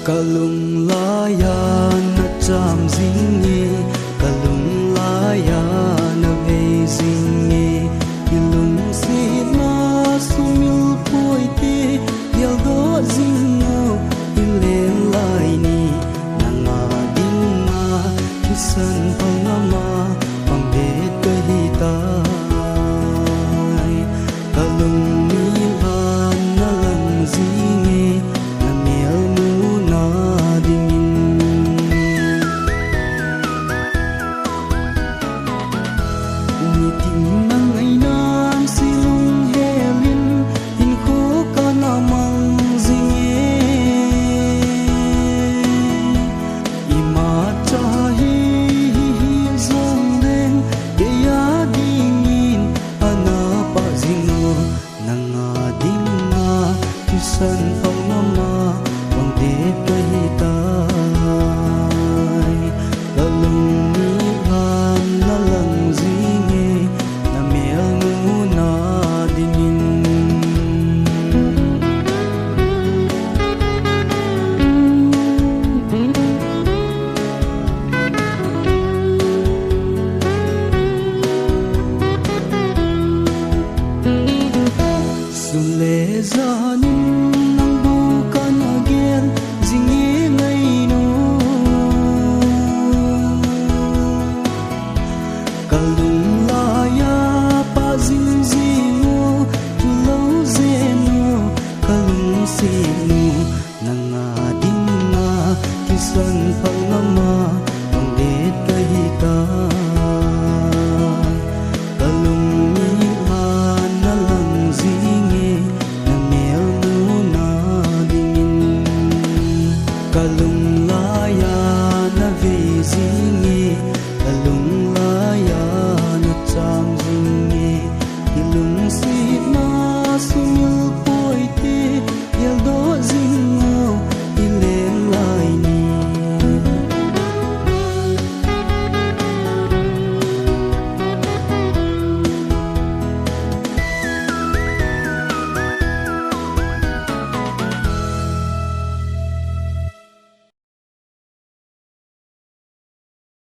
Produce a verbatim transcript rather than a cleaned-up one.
Kalung laiya nacham jing e, kalung laiya navei jing e, ilungsetna sumil poi te, geldoh jing o, ilen lai ni, nanga dinga, thisan pang ama, pang det kahi tai. Kalung milan nalang jing e, namel muna dingin. Nitin nang ainan silung helin, hinkho kana mang jing e. Imacha hi, hi, hi jong leng, kei a dingin, ana pha jing o, nanga dinga, thisan pang ama, pang det kahi tai. Kalung milan nalang jing e, namel muna dingin. Sun le jan in nang bu kana gel jing e ngainu. Kalung laiya pha jing jing o, tulou jeng o, kalungset nu, nanga dinga, thisan pang ama, pang det kahi tai.